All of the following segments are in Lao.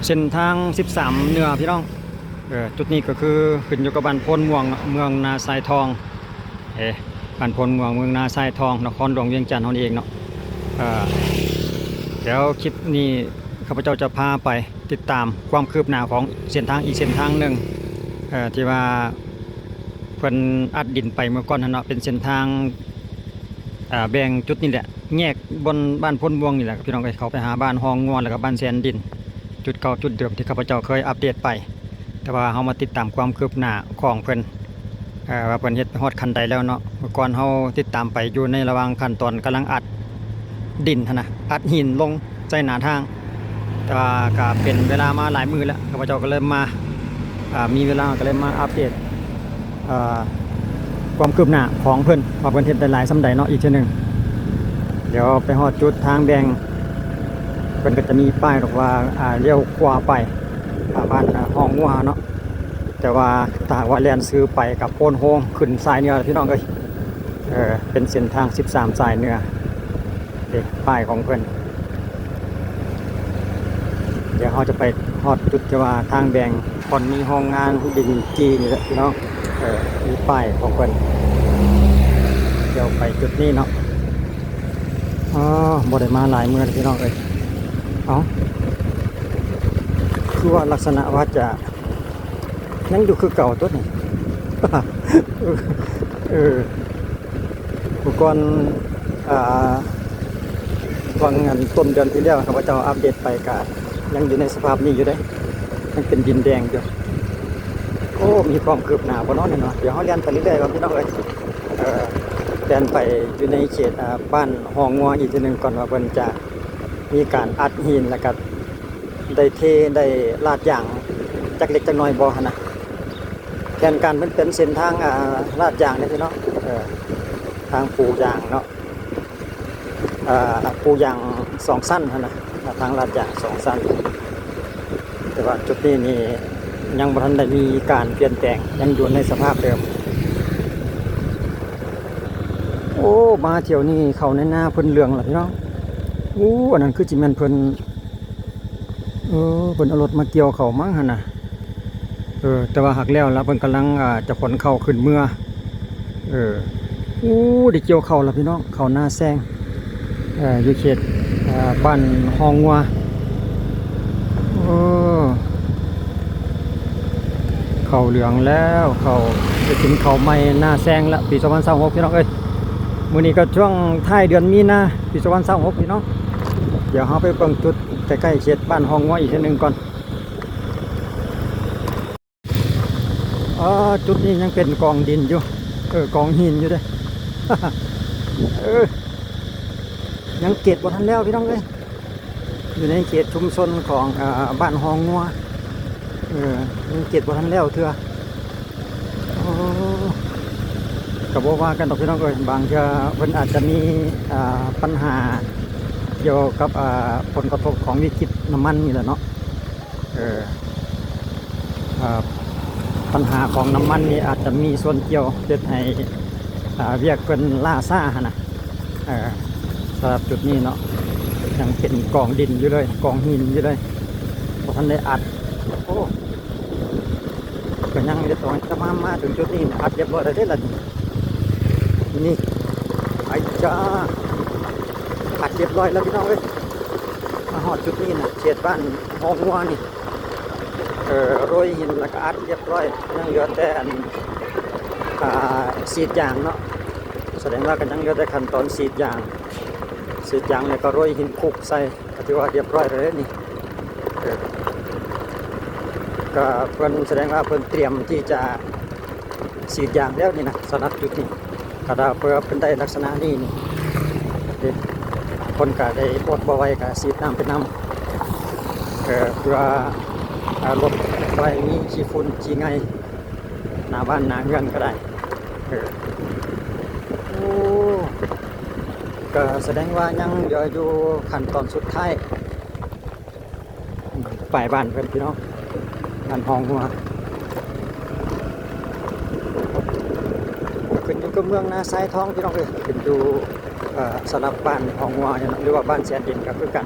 ເສັ້ນທາງສິບສາມເໜືອພີ່ນ້ອງ. ເອີ ຈຸດນີ້ກໍຄືຂຶ້ນຢູ່ກັບບ້ານໂພນມ່ວງເນາະ ເມືອງນາຊາຍທອງ. ເອີ ບ້ານໂພນມ່ວງ ເມືອງນາຊາຍທອງ ນະຄອນຫຼວງວຽງຈັນເຮົານີ້ເອງເນາະ. ເອີ ດຽວຄລິບນີ້ຂ້າພະເຈົ້າຈະພາໄປຕິດຕາມຄວາມຄືບໜ້າຂອງເສັ້ນທາງອີກເສັ້ນທາງໜຶ່ງ ເອີ ທີ່ວ່າເພິ່ນອັດດິນໄປເມື່ອກ່ອນຫັ້ນເນາະ ເປັນເສັ້ນທາງ ເອີ ແບ່ງຈຸດນີ້ແຫຼະ ແຍກບ່ອນບ້ານໂພນມ່ວງນີ້ແຫຼະ ພີ່ນ້ອງເອີຍ ເຂົ້າໄປຫາບ້ານຮ່ອງງົວ ແລ້ວກໍບ້ານແຊນດິນ ຈຸດເກົ່າຈຸດເດີມທີ່ຂ້າພະເຈົ້າເຄີຍອັບເດດໄປ. ແຕ່ວ່າເຮົາມາຕິດຕາມຄວາມຄືບໜ້າຂອງເພິ່ນ ເອີ ວ່າເພິ່ນເຮັດໄປຮອດຂັ້ນໃດແລ້ວເນາະ. ເມື່ອກ່ອນເຮົາຕິດຕາມໄປຢູ່ໃນລະຫວ່າງຂັ້ນຕອນກຳລັງອັດດິນຫັ້ນນະ ອັດຫີນລົງໃສ່ໜ້າທາງ ແຕ່ວ່າກໍເປັນເວລາມາຫຼາຍມື້ແລ້ວ ຂ້າພະເຈົ້າກໍເລີຍມາ ອ່າ ມີເວລາກໍເລີຍມາອັບເດດ ອ່າ ຄວາມຄືບໜ້າຂອງເພິ່ນ ວ່າເພິ່ນເຮັດໄດ້ຫຼາຍສ່ຳໃດເນາະ. ອີກເທື່ອໜຶ່ງ ດຽວໄປຮອດຈຸດທາງແບ່ງ ເພິ່ນກໍຈະມີປ້າຍບອກວ່າ ອ່າ ລ້ຽວຂວາໄປ ອ່າ ບ້ານ ອ່າ ຮ່ອງງົວເນາະ. ແຕ່ວ່າຖ້າຫາກວ່າແລ່ນຊື່ໄປກັບໂພນໂຮງ ຂຶ້ນສາຍເໜືອ ພີ່ນ້ອງເອີຍ. ເອີ ເປັນເສັ້ນທາງສິບສາມສາຍເໜືອ ເດ້ ປ້າຍຂອງເພິ່ນ. ດຽວເຮົາຈະໄປຮອດຈຸດທີ່ວ່າທາງແບ່ງ ບ່ອນມີໂຮງງານດິນຈີ່ນີ້ແຫຼະ ພີ່ນ້ອງ. ເອີ ມີປ້າຍຂອງເພິ່ນ ດຽວໄປຈຸດນີ້ເນາະ. ອໍ ບໍ່ໄດ້ມາຫຼາຍມື້ແລ້ວ ພີ່ນ້ອງເອີຍ. ເອົ້າ ຄືວ່າລັກສະນະວ່າຈະ ຍັງຢູ່ຄືເກົ່າຕົວນີ້. ເອີ ເມື່ອກ່ອນ ອ່າ ຫວ່າງອັນຕົ້ນເດືອນທີ່ແລ້ວ ຂ້າພະເຈົ້າອັບເດດໄປກະຍັງຢູ່ໃນສະພາບນີ້ຢູ່ເດ້ ຍັງເປັນດິນແດງຢູ່. ໂອ້ ມີຄວາມຄືບໜ້າບໍ່ເນາະນີ້ເນາະ. ດຽວເຮົາແລ່ນໄປເລື້ອຍໆກ່ອນ ພີ່ນ້ອງເອີຍ. ເອີ ແລ່ນໄປຢູ່ໃນເຂດ ອ່າ ບ້ານຮ່ອງງົວອີກເທື່ອໜຶ່ງກ່ອນ ວ່າເພິ່ນຈະມີການອັດຫີນ ແລ້ວກະ ໄດ້ເທ ໄດ້ລາດຢາງຈັກເລັກຈັກນ້ອຍບໍ່ຫັ້ນນະ. ແຜນການເພິ່ນເປັນເສັ້ນທາງ ອ່າ ລາດຢາງເດ້ພີ່ນ້ອງ ເອີ ທາງປູຢາງເນາະ ອ່າ ປູຢາງສອງຊັ້ນຫັ້ນນະ ອ່າ ທາງລາດຢາງສອງຊັ້ນ. ແຕ່ວ່າຈຸດນີ້ນີ້ຍັງບໍ່ທັນໄດ້ມີການປ່ຽນແປງ ຍັງຢູ່ໃນສະພາບເດີມ. ໂອ້ ມາທ່ຽວນີ້ເຂົ້າໃນນາເພິ່ນເຫຼືອງລະພີ່ນ້ອງ. ໂອ້ ອັນນັ້ນຄືຊິແມ່ນເພິ່ນ ເອີ ເພິ່ນເອົາລົດມາກ່ຽວເຂົ້າມັ້ງຫັ້ນນະ. ເອີ ແຕ່ວ່າຫາກແລ້ວລະ ເພິ່ນກຳລັງ ອ່າ ຈະຂົນເຂົ້າຂຶ້ນເມືອ. ເອີ ໂອ້ ໄດ້ກ່ຽວເຂົ້າລະພີ່ນ້ອງ ເຂົ້ານາແຊງ ເອີ ຢູ່ເຂດ ເອີ ບ້ານຮ່ອງງົວ. ເອີ ເຂົ້າເຫຼືອງແລ້ວ ເຂົ້າ ໄດ້ກິນເຂົ້າໃໝ່ນາແຊງລະ ປີສອງພັນຊາວຫົກ ພີ່ນ້ອງເອີຍ. ມື້ນີ້ກໍຊ່ວງທ້າຍເດືອນມີນາ ປີສອງພັນຊາວຫົກ ພີ່ນ້ອງ. ດຽວເຮົາໄປເບິ່ງຈຸດໃກ້ໆເຂດບ້ານຮ່ອງງົວອີກເທື່ອໜຶ່ງກ່ອນ. ເອີ ຈຸດນີ້ຍັງເປັນກອງດິນຢູ່ ເອີ ກອງຫີນຢູ່ເດ້. ເອີ ຍັງເກັບບໍ່ທັນແລ້ວ ພີ່ນ້ອງເອີຍ. ຢູ່ໃນເຂດຊຸມຊົນຂອງ ເອີ ບ້ານຮ່ອງງົວ ເອີ ຍັງເກັບບໍ່ທັນແລ້ວເທື່ອ. ໂອ້ ກໍບໍ່ວ່າກັນດອກ ພີ່ນ້ອງເອີຍ ບາງເທື່ອເພິ່ນອາດຈະມີ ອ່າ ບັນຫາກ່ຽວກັບ ອ່າ ຜົນກະທົບຂອງວິກິດນ້ຳມັນນີ້ແຫຼະເນາະ. ເອີ ເອີ ບັນຫາຂອງນ້ຳມັນນີ້ອາດຈະມີສ່ວນກ່ຽວເຮັດໃຫ້ ອ່າ ວຽກເພິ່ນລ້າຊ້າຫັ້ນນະ. ເອີ ສຳລັບຈຸດນີ້ເນາະ ຍັງເປັນກອງດິນຢູ່ເລີຍ ກອງຫີນຢູ່ເລີຍ ບໍ່ທັນໄດ້ອັດ. ໂອ້ ກໍຍັງເຮັດ ຕອນມາ ມາເຖິງຈຸດນີ້ນະ ອັດຮຽບຮ້ອຍແລ້ວເດ້ລະນີ້. ນີ້ ໄອ້ຈ້າ ອັດຮຽບຮ້ອຍແລ້ວ ພີ່ນ້ອງເອີຍ. ມາຮອດຈຸດນີ້ນະ ເຂດບ້ານຮ່ອງງົວນີ້ ເອີ ໂຣຍຫີນແລ້ວກໍອັດຮຽບຮ້ອຍ ຍັງເຫຼືອແຕ່ອັນ ອ່າ ສີດຢາງເນາະ. ສະແດງວ່າກໍຍັງເຫຼືອແຕ່ຂັ້ນຕອນສີດຢາງ ສີດຢາງແລ້ວກໍໂຣຍຫີນຄຸກໃສ່ ກໍຖືວ່າຮຽບຮ້ອຍແລ້ວເດ້ນີ້. ເອີ ກໍເພິ່ນ ສະແດງວ່າເພິ່ນຕຽມທີ່ຈະສີດຢາງແລ້ວນີ້ນະ ສຳລັບຈຸດນີ້. ຖ້າເພື່ອເພິ່ນໄດ້ລັກສະນະນີ້ນີ້ ເດ້ ຄົນກໍໄດ້ອົດບໍ່ໄຫວກໍສີດນ້ຳໄປນຳ ເອີ ເພື່ອ ອ່າ ລົດບໍ່ໃຫ້ມີຂີ້ຝຸ່ນຂີ້ໄງ່ໜ້າບ້ານໜ້າເຮືອນກໍໄດ້. ເອີ ໂອ້ ກໍສະແດງວ່າຍັງເຫຼືອຢູ່ຂັ້ນຕອນສຸດທ້າຍ. ປ້າຍບ້ານເພິ່ນ ພີ່ນ້ອງ ບ້ານຮ່ອງຫົວ ຂຶ້ນຢູ່ກັບເມືອງນາຊາຍທອງ ພີ່ນ້ອງເອີຍ ຂຶ້ນຢູ່ ເອີ ສະຫຼັບບ້ານຮ່ອງຫົວນີ້ເນາະ ຫຼືວ່າບ້ານແສນດິນກໍຄືກັນ.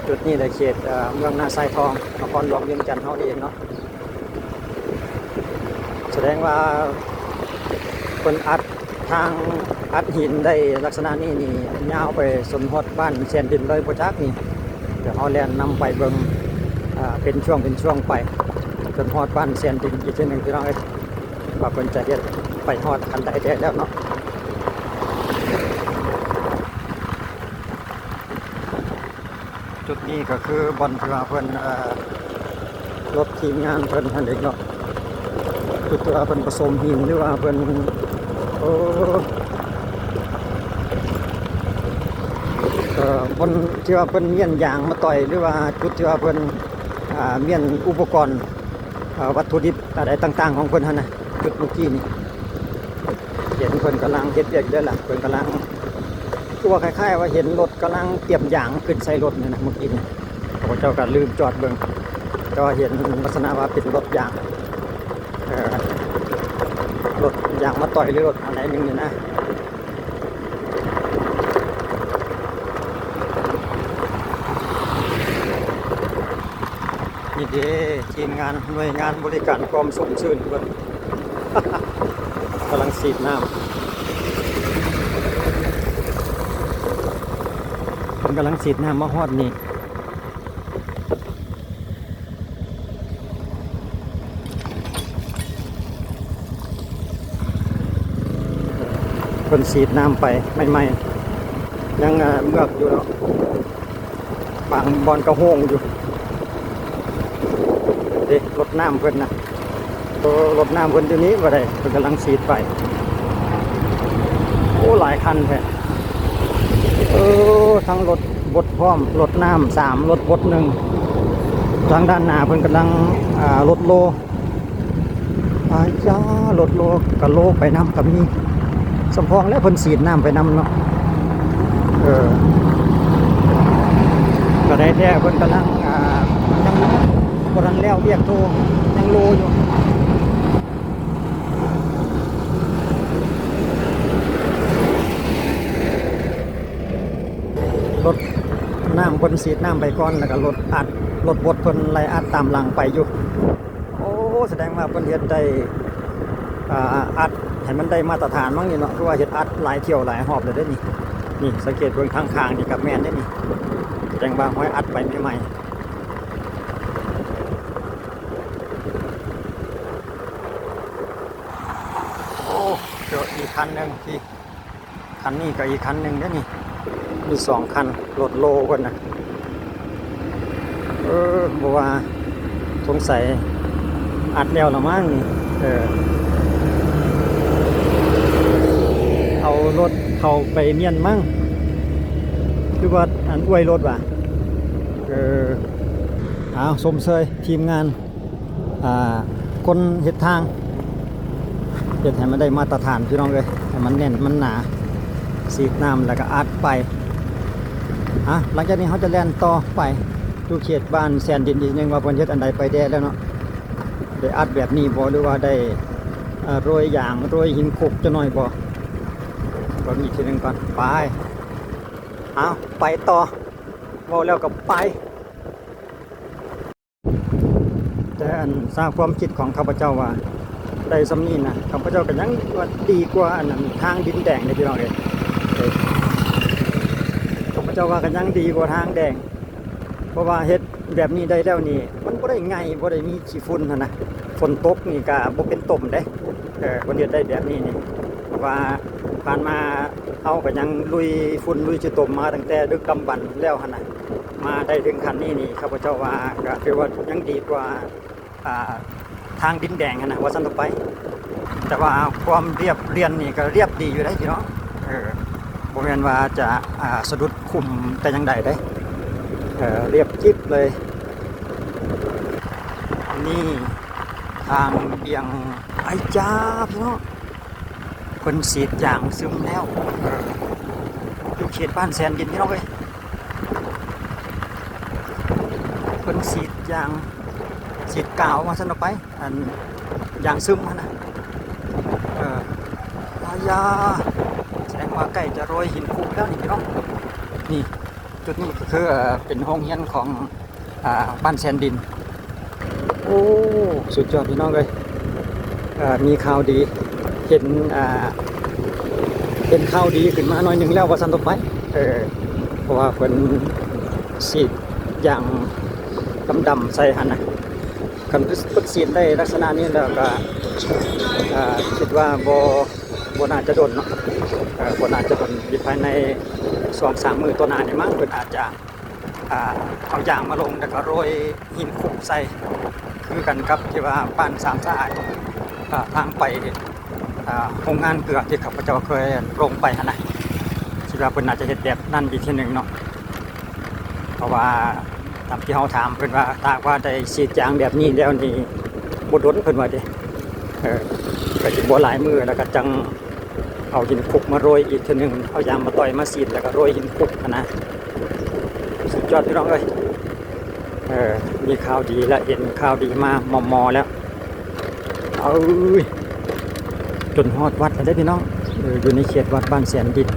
ຈຸດນີ້ແຫຼະເຂດ ເອີ ເມືອງນາຊາຍທອງ ນະຄອນຫຼວງວຽງຈັນເຮົານີ້ເອງເນາະ. ສະແດງວ່າເພິ່ນອັດທາງ ອັດຫີນໄດ້ລັກສະນະນີ້ນີ້ ຍາວໄປຈົນຮອດບ້ານແສນດິນເລີຍບໍ່ຈັກນີ້. ດຽວເຮົາແລ່ນນຳໄປເບິ່ງ ເປັນຊ່ວງເປັນຊ່ວງໄປ ຈົນຮອດບ້ານແສນດິນອີກເທື່ອໜຶ່ງ ພີ່ນ້ອງເອີຍ ວ່າເພິ່ນຈະເຮັດໄປຮອດຄັນໃດແດ່ແລ້ວເນາະ. ຈຸດນີ້ກໍຄືບ່ອນທີ່ວ່າເພິ່ນ ເອີ ລົດທີມງານເພິ່ນຫັ້ນເອງເນາະ. ຈຸດທີ່ວ່າເພິ່ນປະສົມຫີນ ຫຼືວ່າເພິ່ນ ໂອ້ ເອີ ບ່ອນທີ່ວ່າເພິ່ນມ້ຽນຢາງມາຕ່ອຍ ຫຼືວ່າຈຸດທີ່ວ່າເພິ່ນ ອ່າ ມ້ຽນອຸປະກອນ ເອີ ວັດຖຸດິບ ອະໄລຕ່າງໆຂອງເພິ່ນຫັ້ນນະ. ຈຸດເມື່ອກີ້ນີ້ ເຫັນເພິ່ນກຳລັງເຮັດວຽກຢູ່ເດ້ລະ ເພິ່ນກຳລັງ ຄືວ່າຄ້າຍໆວ່າເຫັນລົດກຳລັງຕຽມຢາງຂຶ້ນໃສ່ລົດນີ້ນະ ເມື່ອກີ້ນີ້. ຂ້າພະເຈົ້າກໍລືມຈອດເບິ່ງ ແຕ່ວ່າເຫັນລັກສະນະວ່າເປັນລົດຢາງ ເອີ ລົດຢາງມາຕ່ອຍ ຫຼືລົດອັນໃດໜຶ່ງນີ້ນະ. ນີ້ເດ້ ທີມງານໜ່ວຍງານບໍລິການຄວາມຊຸ່ມຊື່ນເພິ່ນ ກຳລັງສີດນ້ຳ ເພິ່ນກຳລັງສີດນ້ຳມາຮອດນີ້. ເພິ່ນສີດນ້ຳໄປໃໝ່ໆ ຍັງ ເອີ ເມືອກຢູ່ເນາະ ບາງບ່ອນກໍໂຮງຢູ່ເດ້. ລົດນ້ຳເພິ່ນນະ ເອີ ລົດນ້ຳເພິ່ນຢູ່ນີ້ບໍ່ໄດ້ ເພິ່ນກຳລັງສີດໄປ. ໂອ້ ຫຼາຍຄັນແທ້ ເອີ ທັງລົດບົດພ້ອມ ລົດນ້ຳສາມ ລົດບົດໜຶ່ງ. ທາງດ້ານໜ້າເພິ່ນກຳລັງ ອ່າ ລົດໂລ ອາຢາ ລົດໂລກະໂລໄປນຳກໍມີ. ສຳພອງແລ້ວເພິ່ນສີດນ້ຳໄປນຳເນາະ ເອີ ກໍໄດ້ແທ້ ເພິ່ນກຳລັງ ອ່າ ຍັງບໍ່ທັນແລ້ວວຽກໂທ ຍັງໂລຢູ່. ລົດນ້ຳເພິ່ນສີດນ້ຳໄປກ່ອນ ແລ້ວກໍລົດອັດ ລົດບົດເພິ່ນໄລ່ອັດຕາມຫຼັງໄປຢູ່. ໂອ້ ສະແດງວ່າເພິ່ນເຮັດໄດ້ ອ່າ ອັດໃຫ້ມັນໄດ້ມາດຕະຖານມັ້ງນີ້ເນາະ ຄືວ່າເຮັດອັດຫຼາຍຖ້ຽວຫຼາຍຮອບແລ້ວເດ້ນີ້. ນີ້ ສັງເກດເບິ່ງທາງຂ້າງນີ້ກໍແມ່ນເດ້ນີ້ ສະແດງວ່າຫ້ອຍອັດໄປໃໝ່ໆ. ໂອ້ ເຈີອີກຄັນໜຶ່ງທີ່ ຄັນນີ້ກໍອີກຄັນໜຶ່ງເດ້ນີ້ ມີສອງຄັນ ລົດໂລເພິ່ນນະ. ເອີ ບໍ່ວ່າ ສົງໄສອັດແລ້ວລະມັ້ງນີ້ ເອີ ເອົາລົດເຂົ້າໄປມ້ຽນມັ້ງ ຫຼືວ່າອັນອວຍລົດຫວາ. ເອີ ເອົາ ຊົມເຊີຍທີມງານ ອ່າ ຄົນເຮັດທາງ ເຮັດໃຫ້ມັນໄດ້ມາດຕະຖານ ພີ່ນ້ອງເອີຍ ໃຫ້ມັນແໜ້ນມັນໜາ ສີດນ້ຳແລ້ວກໍອັດໄປ. ອ່າ ຫຼັງຈາກນີ້ເຮົາຈະແລ່ນຕໍ່ໄປຢູ່ເຂດບ້ານແສນດິນອີກໜຶ່ງ ວ່າເພິ່ນເຮັດອັນໃດໄປແດ່ແລ້ວເນາະ ໄດ້ອັດແບບນີ້ບໍ່ ຫຼືວ່າໄດ້ ເອີ ໂລຍຢາງ ໂລຍຫີນຄຸກຈັກໜ້ອຍບໍ່ ເບິ່ງອີກທີໜຶ່ງກ່ອນ. ໄປ ເອົາ ໄປຕໍ່ ເວົ້າແລ້ວກໍໄປ. ແຕ່ອັນ ຕາມຄວາມຄິດຂອງຂ້າພະເຈົ້າວ່າ ໄດ້ສ່ຳນີ້ນະ ຂ້າພະເຈົ້າກໍຍັງວ່າດີກວ່າອັນນັ້ນ ທາງດິນແດງເດ້ ພີ່ນ້ອງເອີຍ. ເອີ ຂ້າພະເຈົ້າວ່າກໍຍັງດີກວ່າທາງແດງ ເພາະວ່າເຮັດແບບນີ້ໄດ້ແລ້ວນີ້ ມັນບໍ່ໄດ້ໄຫຍ່ ບໍ່ໄດ້ມີຂີ້ຝຸ່ນຫັ້ນນະ ຝົນຕົກນີ້ກໍບໍ່ເປັນຕົມເດ້. ເອີ ເພິ່ນເຮັດໄດ້ແບບນີ້ນີ້ ເພາະວ່າຜ່ານມາເຮົາກໍຍັງລຸຍຝຸ່ນລຸຍຂີ້ຕົມມາຕັ້ງແຕ່ດຶກດຳບັນແລ້ວຫັ້ນນະ. ມາໄດ້ເຖິງຂັ້ນນີ້ນີ້ ຂ້າພະເຈົ້າວ່າກໍຖືວ່າຍັງດີກວ່າ ອ່າ ທາງດິນແດງຫັ້ນນະ ວ່າຊັ້ນເຖາະໄປ. ແຕ່ວ່າຄວາມລຽບລຽນນີ້ກໍລຽບດີຢູ່ເດ້ພີ່ນ້ອງ ເອີ ບໍ່ແມ່ນວ່າຈະ ອ່າ ສະດຸດຂຸມແຕ່ຢ່າງໃດເດ້ ເອີ ລຽບກິບເລີຍ. ອັນນີ້ທາງບຽງ ໄອຈາ ພີ່ນ້ອງ ເພິ່ນສີດຢາງຊຶມແລ້ວ ເອີ ຢູ່ເຂດບ້ານແສນດິນ ພີ່ນ້ອງເອີຍ. ເພິ່ນສີດຢາງ ສີດກາວວ່າຊັ້ນເຖາະໄປ ອັນຢາງຊຶມຫັ້ນນະ ເອີ ອາຢາ ສະແດງວ່າໃກ້ຈະໂລຍຫີນຄຸກແລ້ວນີ້ ພີ່ນ້ອງ ນີ້. ຈຸດນີ້ກໍຄື ເປັນໂຮງຮຽນຂອງ ອ່າ ບ້ານແສນດິນ. ໂອ້ ສຸດຍອດພີ່ນ້ອງເອີຍ. ເອີ ມີຂ່າວດີ ເຫັນ ອ່າ ເຫັນຂ່າວດີຂຶ້ນມາໜ້ອຍໜຶ່ງແລ້ວວ່າຊັ້ນຕໍ່ໄປ. ເອີ ເພາະວ່າເພິ່ນສີດຢາງດຳໆໃສ່ຫັ້ນນະ. ຄັນເພິ່ນສີດໄດ້ລັກສະນະນີ້ແລ້ວກໍ ເອີ ຄິດວ່າບໍ່ ບໍ່ໜ້າຈະດົນເນາະ. ເອີ ບໍ່ໜ້າຈະດົນ ຢູ່ພາຍໃນສອງສາມມື້ຕໍ່ໜ້ານີ້ມັ້ງ ເພິ່ນອາດຈະ ອ່າ ເອົາຢາງມາລົງ ແລ້ວກໍໂລຍຫີນຄຸກໃສ່ ຄືກັນກັບທີ່ວ່າບ້ານສາມສະອາດ ອ່າ ທາງໄປ ອ່າ ໂຮງງານເກືອທີ່ຂ້າພະເຈົ້າເຄີຍລົງໄປຫັ້ນນະ. ຄິດວ່າເພິ່ນອາດຈະເຮັດແບບນັ້ນອີກເທື່ອໜຶ່ງເນາະ. ເພາະວ່າຕາມທີ່ເຮົາຖາມເພິ່ນວ່າ ຖ້າຫາກວ່າໄດ້ສີດຢາງແບບນີ້ແລ້ວນີ້ ບໍ່ດົນເພິ່ນວ່າເດ້. ເອີ ກໍຊິບໍ່ຫຼາຍມື້ ແລ້ວກໍຈັ່ງເອົາຫີນຄຸກມາໂລຍອີກເທື່ອໜຶ່ງ, ເອົາຢາງມາຕ່ອຍມາສີດ ແລ້ວກໍໂລຍຫີນຄຸກຫັ້ນນະ. ສຸດຍອດພີ່ນ້ອງເອີຍ. ເອີ ມີຂ່າວດີລະ ເຫັນຂ່າວດີມາມໍ່ໆແລ້ວ. ເອີຍ ຈົນຮອດວັດແລ້ວເດ້ພີ່ນ້ອງ. ເອີ ຢູ່ໃນເຂດວັດບ້ານແສນດິນ.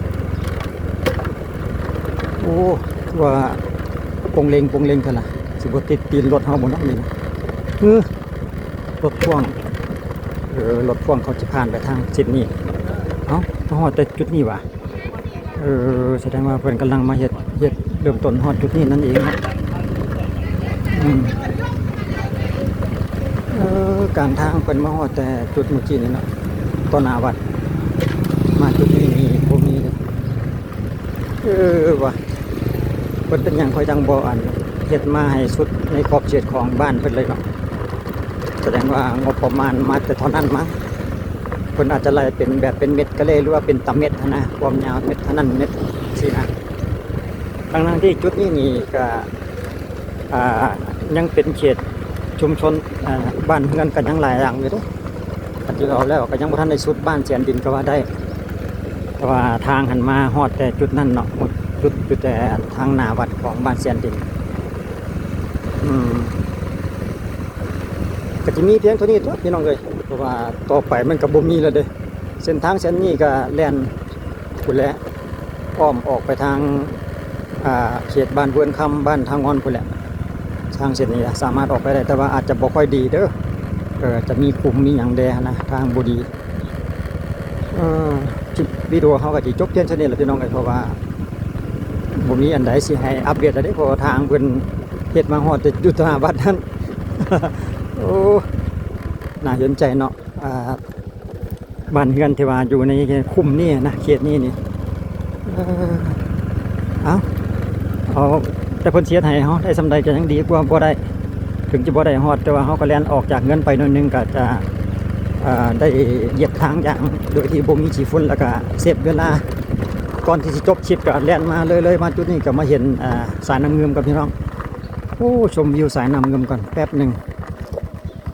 ໂອ້ ຄືວ່າໂປ່ງເລັງໂປ່ງເລັງແທ້ລະ. ຊິບໍ່ຕິດຕີນລົດເຮົາບໍ່ເນາະນີ້ນະ? ເອີ ລົດພ່ວງ ເອີ ລົດພ່ວງເຂົາຊິຜ່ານໄປທາງເສັ້ນນີ້. ເອົ້າ ມາຮອດແຕ່ຈຸດນີ້ຫວາ? ເອີ ສະແດງວ່າເພິ່ນກຳລັງມາເຮັດ ເຮັດເລີ່ມຕົ້ນຮອດຈຸດນີ້ນັ້ນເອງເນາະ. ອືມ ເອີ ກາງທາງເພິ່ນມາຮອດແຕ່ຈຸດມື້ກີ້ນີ້ເນາະ ຕໍ່ໜ້າວັດ ມາຈຸດນີ້ນີ້ບໍ່ມີເດ້. ເອີ ວ່າເພິ່ນເປັນຫຍັງຂ້ອຍຈັ່ງບໍ່ ອັນ ເຮັດມາໃຫ້ສຸດໃນຂອບເຂດຂອງບ້ານເພິ່ນເລີຍເນາະ? ສະແດງວ່າງົບປະມານມາແຕ່ເທົ່ານັ້ນມັ້ງ. ເພິ່ນອາດຈະໄລ່ເປັນແບບເປັນເມັດກໍເລີຍ ຫຼືວ່າເປັນຕາເມັດຫັ້ນນະ, ຄວາມຍາວເມັດເທົ່ານັ້ນເມັດຊີ້ນະ. ທັງໆທີ່ຈຸດນີ້ນີ້ກໍ ອ່າ ຍັງເປັນເຂດຊຸມຊົນ ອ່າ ບ້ານເຮືອນກໍຍັງຫຼາຍຫຼັງຢູ່ເດ້. ຄັນຊິເວົ້າແລ້ວກໍຍັງບໍ່ທັນໄດ້ສຸດບ້ານແສນດິນກໍວ່າໄດ້. ແຕ່ວ່າທາງຫັ້ນມາຮອດແຕ່ຈຸດນັ້ນເນາະ, ຈຸດ ຈຸດແຕ່ທາງໜ້າວັດຂອງບ້ານແສນດິນ. ອືມ ກໍຈະມີພຽງເທົ່ານີ້ຕົວະ ພີ່ນ້ອງເອີຍ, ເພາະວ່າຕໍ່ໄປມັນກໍບໍ່ມີແລ້ວເດ້. ເສັ້ນທາງເສັ້ນນີ້ກໍແລ່ນພຸ້ນແຫຼະ ອ້ອມອອກໄປທາງ ອ່າ ເຂດບ້ານເວີນຄຳ ບ້ານທ່າງ່ອນພຸ້ນແຫຼະ. ທາງເສັ້ນນີ້ສາມາດອອກໄປໄດ້ ແຕ່ວ່າອາດຈະບໍ່ຄ່ອຍດີເດີ. ເອີ ຈະມີຂຸມມີຫຍັງແດ່ຫັ້ນນະ, ທາງບໍ່ດີ. ເອີ ຄລິບວິດີໂອເຮົາກໍຊິຈົບພຽງເທົ່ານີ້ແຫຼະ ພີ່ນ້ອງເອີຍ, ເພາະວ່າບໍ່ມີອັນໃດຊິໃຫ້ອັບເດດແລ້ວເດ້ ເພາະວ່າທາງເພິ່ນເຮັດມາຮອດແຕ່ຢູ່ໜ້າວັດນັ້ນ. ໂອ້ ໜ້າເຫັນໃຈເນາະ. ອ່າ ບ້ານເຮືອນທີ່ວ່າຢູ່ໃນຄຸ້ມນີ້ນະ ເຂດນີ້ນີ້ ເອີ ເອົາ ເອົາ ແຕ່ເພິ່ນຊິເຮັດໃຫ້ເຮົາໄດ້ສ່ຳໃດກໍຍັງດີກວ່າບໍ່ໄດ້. ເຖິງຈະບໍ່ໄດ້ຮອດ ແຕ່ວ່າເຮົາກໍແລ່ນອອກຈາກເຮືອນໄປໜ້ອຍໜຶ່ງ ກໍຈະ ເອີ ໄດ້ຢຽບທາງຢ່າງໂດຍທີ່ບໍ່ມີຂີ້ຝຸ່ນ ແລ້ວກໍເຊບເວລາ. ກ່ອນທີ່ຊິຈົບຄລິບກໍແລ່ນມາເລີຍໆ ມາຈຸດນີ້ກໍມາເຫັນ ອ່າ ສາຍນ້ຳງື່ມກັບພີ່ນ້ອງ. ໂອ້ ຊົມວິວສາຍນ້ຳງື່ມກ່ອນແປັບໜຶ່ງ.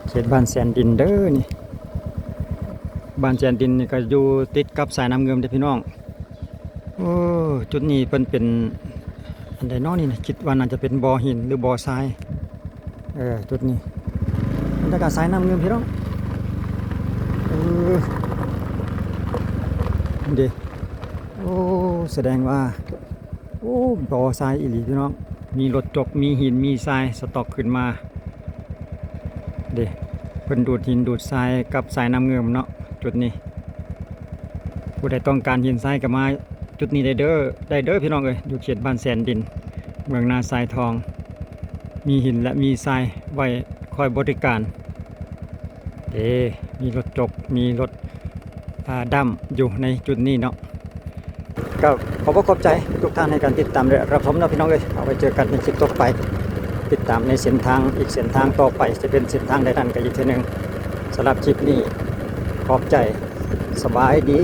ເຂດບ້ານແສນດິນເດີນີ້. ບ້ານແສນດິນນີ້ກໍຢູ່ຕິດກັບສາຍນ້ຳງື່ມເດ້ພີ່ນ້ອງ. ໂອ້ ຈຸດນີ້ເພິ່ນເປັນອັນໃດເນາະນີ້ນະ? ຄິດວ່າໜ້າຈະເປັນບໍ່ຫີນ ຫຼື ບໍ່ຊາຍ. ເອີ ຈຸດນີ້ ບັນຍາກາດສາຍນ້ຳງື່ມພີ່ນ້ອງ. ເອີ ນີ້ເດ້. ໂອ້ ສະແດງວ່າ ໂອ້ ບໍ່ຊາຍອີ່ຫຼີພີ່ນ້ອງ, ມີລົດຈົກ ມີຫີນ ມີຊາຍສະຕັອກຂຶ້ນມາເດ້. ເພິ່ນດູດຫີນດູດຊາຍກັບສາຍນ້ຳງື່ມເນາະ ຈຸດນີ້. ຜູ້ໃດຕ້ອງການຫີນຊາຍກໍມາຈຸດນີ້ໄດ້ເດີ ໄດ້ເດີພີ່ນ້ອງເອີຍ. ຢູ່ເຂດບ້ານແສນດິນ ເມືອງນາຊາຍທອງ, ມີຫີນ ແລະ ມີຊາຍໄວ້ຄອຍບໍລິການເດ້. ມີລົດຈົກ ມີລົດ ອ່າ ດຳຢູ່ໃນຈຸດນີ້ເນາະ. ກໍຂໍບອກຂອບໃຈທຸກທ່ານໃຫ້ການຕິດຕາມ ແລະ ຮັບຊົມເນາະພີ່ນ້ອງເອີຍ. ເອົາໄວ້ເຈີກັນໃນຄລິບຕໍ່ໄປ, ຕິດຕາມໃນເສັ້ນທາງ ອີກເສັ້ນທາງຕໍ່ໄປ ຈະເປັນເສັ້ນທາງໃດນັ້ນກໍອີກເທື່ອໜຶ່ງ. ສຳລັບຄລິບນີ້ ຂອບໃຈ, ສະບາຍດີ.